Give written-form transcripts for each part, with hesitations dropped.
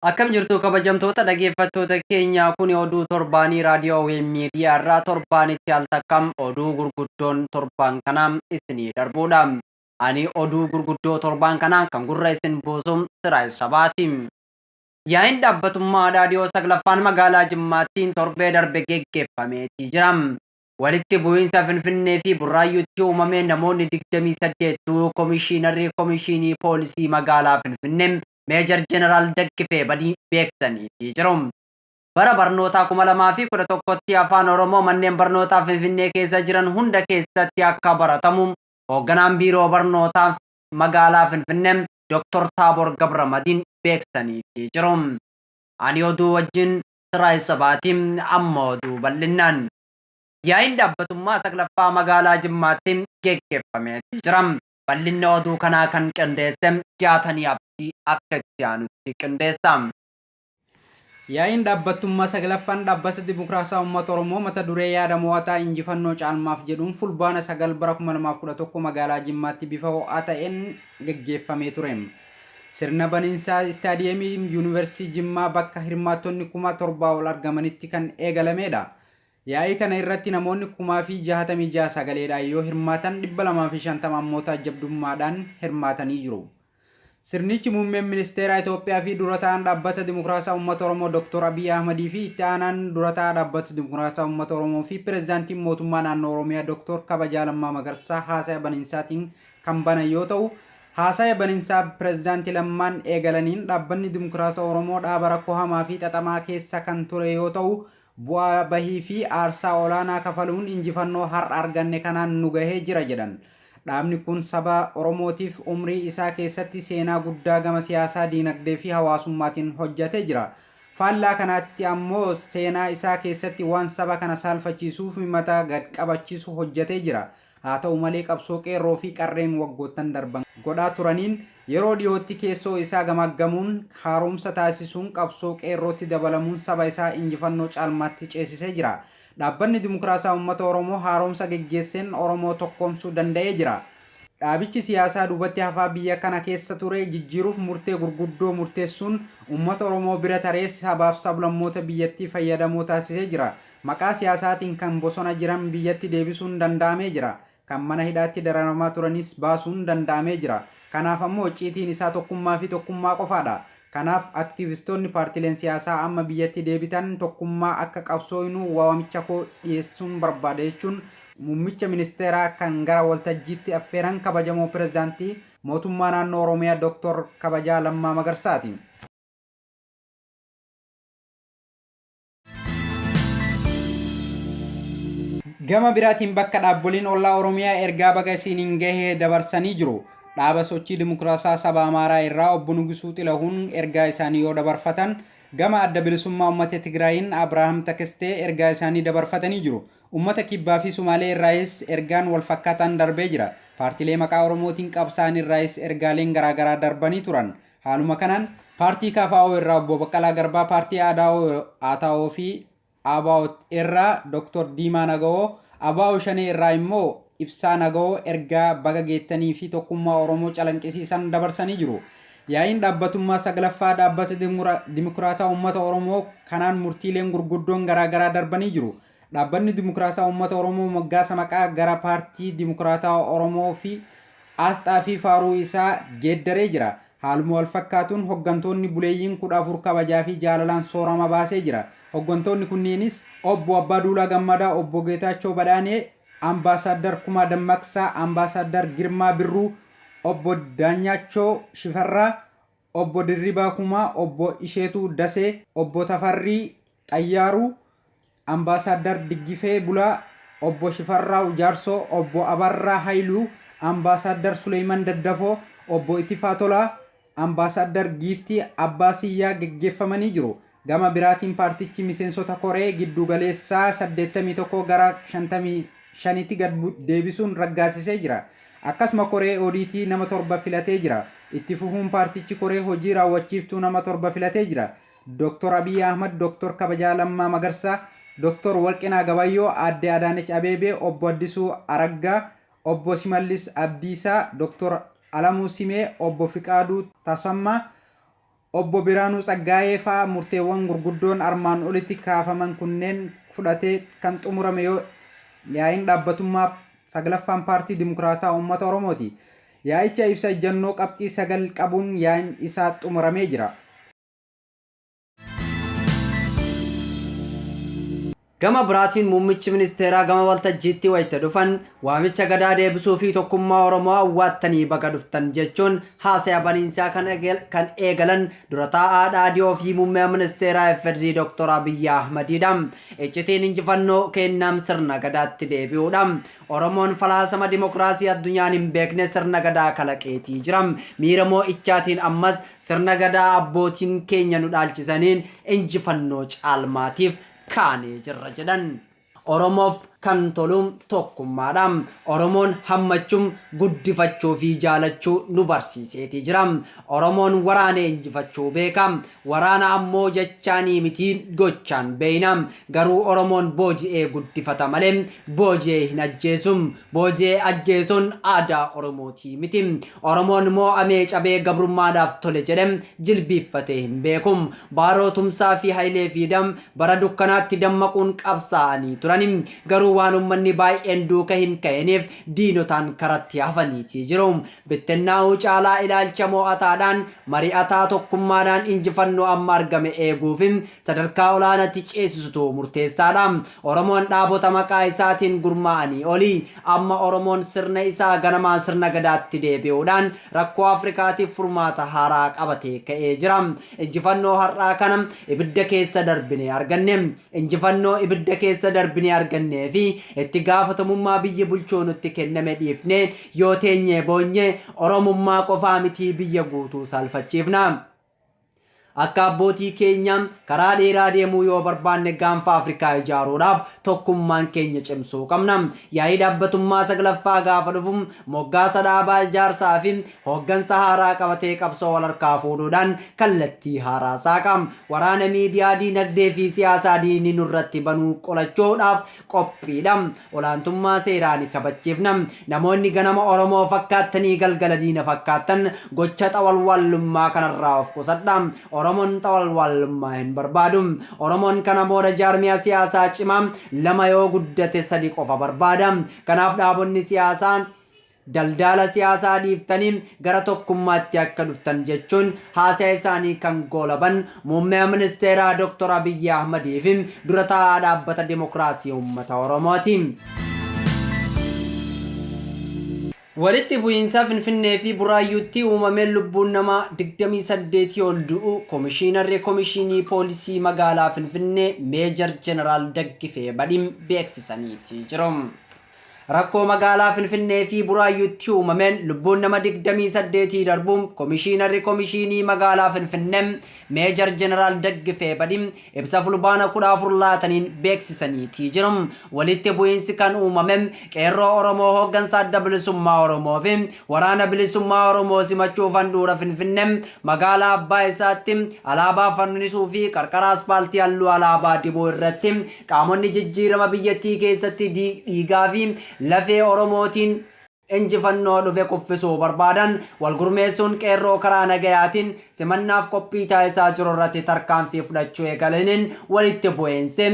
Akkam jirtu kabajamtoota dhageeffattoota keenya kuni oduu torbaanii raadiyoo WM miidiyaa irraa torbaanitti al takkam oduu gurguddoon torbaan kanaa isinii darbuudha. Ani oduu gurguddoo torbaan kanaa kan gurra isin buusu Siraay Sabaati. Yaa'iin dhaabbatummaa raadiyoo saglaffaan magaalaa Jimmaattiin torbee darbe geggeeffameetii jira. Walitti bu'iinsa Finfinnee fi Burraayyuutti uumame namoonni 28 komishiinarri komishiinii poolisii magaalaa Finfinnee Meejar Jeneraal Daggifee Badii beeksisaniitii jiru. Bara barnootaa 2011tti Afaan Oromoo manneen barnootaa Finfinnee keessa jiran hunda keessatti akka baratamu hoogganaan biiroo barnootaa magaalaa Finfinnee Dr. Taabor Gabramadiin beeksisaniitii jiru. Ani oduu wajjin Siraay Sabaatiin amma oduu bal'innaan. Yaa'iin dhaabbatummaa saglaffaa magaalaa Jimmaatti geggeeffameetii jira. Bal'inna oduu kanaa kan qindeesse Jaatanii Abdii akka itti aanutti qindeessa. Yaa'iin dhaabbattummaa saglaffaan dhaabbata Dimokiraasawaa Uummata Oromoo mata duree yaada mo'ataa injifannoo caalmaaf jedhuun Fulbaana 9 bara 2011 magaalaa Jimmaatti bifa ho'aa ta'een gaggeeffamee ture. Sirna baninsaa Istaadiyeemii Yuunivarsiitii Jimmaa bakka hirmaattonni 7,000 ol argamanitti kan eegalameedha. Yaa'ii kana irratti namoonni 1,066 sagaleedhaan yoo hirmaatan 250 ammoo taajjabdummaadhaan hirmaatanii jiru. Sirnichi Muummeen Ministeeraa Itoophiyaa fi Dura Taa'aan Dhaabbata Dimokiraasawaa Uummata Oromoo Doktor Abiyyi Ahmadii fi Itti Aanaan Dura Taa'aa Dhaabbata Dimokiraasawaa Uummata Oromoo fi Pirezidaantiin Mootummaa Naannoo Oromiyaa Doktor Kabajaa Lammaa Magarsaa haasaya baninsaatiin kan banan yoo ta'u, haasaya baninsaa Pirezidaanti Lammaan eegalaniin Dhaabbanni Dimokiraasawaa Oromoo dhaaba rakkoo hamaa fi xaxamaa keessa kan ture yoo ta'u, bu'aa bahii fi aarsaa olaanaa kafaluun injifannoo har'a arganne kanaan nu gahee jira jedhan. Dhaabni kun saba Oromootiif umrii isaa keessatti seenaa guddaa gama siyaasaa, diinagdee fi hawaasummaatiin hojjatee jira. Faallaa kanaatti ammoo seenaa isaa keessatti waan saba kana saalfachiisuu fi mataa gad qabachiisu hojjatee jira. Haa ta'u malee qabsoo qeerroo fi qarreen waggoottan darban godhaa turaniin yeroo dhiyootti keessoo isaa gamaaggamuun haaromsa taasisuun qabsoo qeerrootti dabalamuun saba isaa injifannoo caalmaatti ceesisee jira. Dhaabbanni Dimokraasaa Ummata Oromoo haaromsa geggeesseen Oromoo tokkoomsuu danda'ee jira. Dhaabichi siyaasaa duubatti hafaa biyya kana keessa ture jijjiiruuf murtee gurguddoo murteessuun ummata Oromoo bira taree sabaaf sablammoota biyyattii fayyadamoo taasisee jira. Maqaa siyaasaatiin kan bosona jiran biyyatti deebisuun danda'amee jira. Kan mana hidhaatti dararamaa turanis baasuun danda'amee jira. Kanaaf ammoo icciitiin isaa tokkummaa fi tokkummaa qofaadha. Kanaaf aktiivistoonni paartileen siyaasaa amma biyyatti deebitan tokkummaa akka qabsooynu waamicha koo dhiyeessuun barbaada jechuun Muummicha Ministeeraa kan gara waltajjiitti affeeran Kabajamoo Pirezidaantii Mootummaa Naannoo Oromiyaa Doktor Kabajaa Lammaa Magarsaati. Gama biraatiin bakka dhaabboliin ollaa Oromiyaa ergaa baga isiiniin gahe dabarsanii jiru. Dhaaba Sochii Dimokiraasaa Saba Amaaraa irraa Obbo Nugusuu Xilahuun ergaa isaanii yoo dabarfatan, gama Adda Bilisummaa Ummata Tigraayiin Abrahaam Takestee ergaa isaanii dabarfatanii jiru. Ummata Kibbaa fi Sumaalee irraayis ergaan walfakkaataan darbee jira. Paartilee maqaa Oromootiin qabsaa'an irraayis ergaaleen garaagaraa darbanii turan. Haaluma kanaan, Paartii KFO irraa Obbo Baqqalaa Garbaa, Paartii ADAO, ATAO fi ABO irraa Dr. Diimaa Nagawoo, ABO Shanee irraa immoo Ibsaa Nagawoo ergaa baga geettanii fi tokkummaa Oromoo calanqisiisan dabarsanii jiru. Yaa'iin dhaabbatummaa 9ffaa Dhaabbata Dimokiraataa Uummata Oromoo kanaan murtiileen gurguddoon garaa garaa darbanii jiru. Dhaabbanni Dimokiraasaa Uummata Oromoo moggaasa maqaa gara Paartii Dimokiraatawa Oromoo fi aasxaa fi faaruu isaa geeddaree jira. Haaluma walfakkaatuun hoggantoonni buleeyyiin 14 kabajaa fi jaalalaan soorama baasee jira. Hoggantoonni kunniinis Obbo Abbaa Duulaa Gammadaa, Obbo Geetaachoo Badhaanee, Ambaasaaddar Kumaa Dammaqsaa, Ambaasaaddar Girmaa Birruu, Obbo Daanyaachoo Shifarraa, Obbo Dirribaa Kumaa, Obbo Isheetuu Dasee, Obbo Tafarrii Xayyaaruu, Ambaasaaddar Diggifee Bulaa, Obbo Shifarraaw Jaarsoo, Obbo Abarraa Hayiluu, Ambaasaaddar Suleeyman Daddafoo, Obbo Itifaa Tolaa, Ambaasaaddar Giiftii Abbaa Siyyaa geggeeffamanii jiru. Gama biraatiin paartichi miseensota koree giddu galeessaa 81 gara 55tti gad deebisuun raggaasisee jira. Akkasuma koree odiitii nama 7 filatee jira. Itti fufuun paartichi koree hojii raawwachiiftuu nama 7 filatee jira. Dr. Abiyyi Ahmad, Dr. Kabajaa Lammaa Magarsaa, Dr. Warqinaa Gabayyoo, Aadde Adaanech Abeebee, Obbo Addisuu Araggaa, Obbo Shimallis Abdiisaa, Dr. Alamuu Simee, Obbo Fiqaaduu Tasammaa, Obbo Biraanuu Tsaggaayee fa'aa murteewwan gurguddoon armaan olitti kaafaman kunneen fudhatee kan xumurame yoo yaa'iin dhaabbatummaa 9ffaan Paartii Dimokiraatawaa Uummata Oromooti. Yaa'icha ibsa ejjannoo qabxii 9 qabuun yaa'iin isaa xumuramee jira. Gama biraatiin muummichi ministeeraa gama waltajjiitti wayita dhufan waamicha gadaa deebisuu fi tokkummaa Oromoo awwaattanii baga dhuftan jechuun haasaya baniinsaa kan eegalan dura taa'aa Dhaadiyoo fi muummee ministeeraa FDRI Dr. Abiyyi Ahmadiidha. Iccitiin injifannoo keennaam sirna gadaatti deebi'uudha. Oromoon falaasama dimokiraasii addunyaan hin beekne sirna gadaa kalaqeetii jira. Miira moo'ichaatiin ammas sirna gadaa abbootiin keenya nu dhaalchisaniin injifannoo caalmaatiif kaanee jirra jedhan. Oromoof kan tolu tokkummaadha. Oromoon hammachuu, guddifachuu fi jaalachuu nu barsiiseetii jira. Oromoon waraanee injifachuu beeka. Waraana ammoo jechaanii miti gochaan beeyna. Garuu Oromoon booji'ee guddifata malee booji'ee hin ajjeesu. Booji'ee ajjeesuun aadaa Oromootii miti. Oromoon moo'amee cabee gabrummaadhaaf tole jedhe jilbiiffatee hin beeku. Baaroo Tumsaa fi Hayilee Fiidaa bara dukkanaatti dammaquun qabsaa'anii turani. Garuu waan ummanni baay'een duuka hin ka'iniif diinotaan karatti hafaniitii jiru. Bittinnaa'uu caalaa ilaalcha moo'ataadhaan mari'ataa tokkummaadhaan injifannoo amma argame eeguufi sadarkaa olaanatti ceesisutu murteessaadha. Oromoon dhaabota maqaa isaatiin gurmaa'anii oli. Amma Oromoon sirna isaa ganamaan sirna Gadaatti deebi'uudhaan rakkoo Afrikaatiif furmaata haaraa qabatee ka'ee jira. Injifannoo har'aa kana ibidda keessa darbinee arganne. Injifannoo ibidda keessa darbinee argannee fi itti gaafatamummaa biyyi bulchuu nutti kenname dhiifnee yoo teenyee boonye Oromummaa qofaa mitii biyya guutuu saalfachiifna. Akka abbootii keenyaa karaa dheeraa deemuu yoo barbaanne gaanfa Afrikaa ijaaruudhaaf tokkummaan keenya cimsuu qabna. Yaa'ii dhaabbatummaa 9ffaa gaafa dhufu moggaasa dhaabaa ijaarsaa fi hooggansa haaraa qabatee qabsoo wal harkaa fuudhuudhaan kallattii haaraa saaqa. Waraana miidiyaa, diinagdee fi siyaasaa diinni nurratti banuu qolachuudhaaf qophiidha. Olaantummaa seeraa ni kabachiifna. Namoonni ganama Oromoo fakkaattanii galgala diina fakkaattan gocha xawalwaallummaa kanarraa of qusadhaa. Oromoon xawalwaallummaa hin barbaadu. Oromoon kana booda jaarmiyaa siyaasaa cimaa lama yoo guddate sadi qofa barbaada. Kanaaf dhaabonni siyaasaa Daldaala siyaasaa dhiiftanii gara tokkummaatti akka dhuftan jechuun haasaya isaanii kan goolaban Muummee Ministeeraa Dr. Abiyyi Ahmadii fi dura taa'aa Dhaabbata Dimokiraasii Uummata Oromooti. Walitti bu'iinsa Finfinnee fi Buraayyuutti uumameen lubbuun nama 28 ol du'uu Komishiinarri Komishiinii Poolisii Magaalaa Finfinnee Meejar Jeneraal Daggifee Badhiin beeksisaniiti jiru. Rakkoo magaalaa Finfinnee fi Buraayyuutti uumameen lubbuun nama 28 darbuu Komishiinarri Komishiinii Magaalaa Finfinnee Meejar Jeneraal Daggifee Badii ibsa Fulbaana 14 laataniin beeksisaniitii jiru. Walitti bu'iinsi kan uumame qeerroo Oromoo hooggansa Adda Bilisummaa Oromoo fi Waraana Bilisummaa Oromoo simachuuf handhuura Finfinnee magaalaa abbaa isaatti alaabaa fannisuu fi qarqara aspaaltii halluu alaabaa dibuu irratti Qaamonni jijjiirama biyyattii keessatti dhiigaa fi lafee Oromootiin injifannoo dhufe kuffisuu barbaadan walgurmeessuun qeerroo karaa nagayaatiin simannaaf qophii taasisaa jiru irratti tarkaanfii fudhachuu eegalaniin walitti bu'iinsi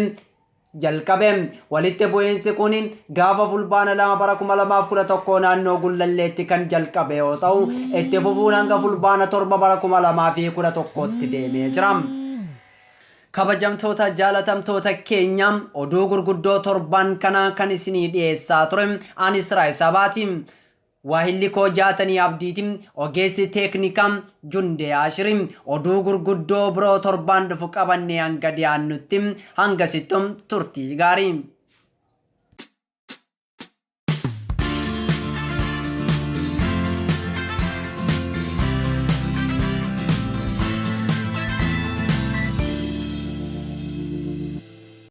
jalqabe. Walitti bu'iinsi kun gaafa Fulbaana 2 bara 2011 naannoo Gullalleetti kan jalqabe yoo ta'u, itti fufuun hanga Fulbaana 7 bara 2011tti deemee jira. Kabajamtoota jaalatamtoota keenya oduu gurguddoo torban kanaa kan isinii dhiyeessaa ture ani Siraay Sabaati. Waahilli koo Jaatanii Abdiiti. Ogeessi teeknikaa Jundee Ashiri. Oduu gurguddoo biroo torbaan dhufu qabannee hanga dhiyaannutti hangasittu turtii gaarii.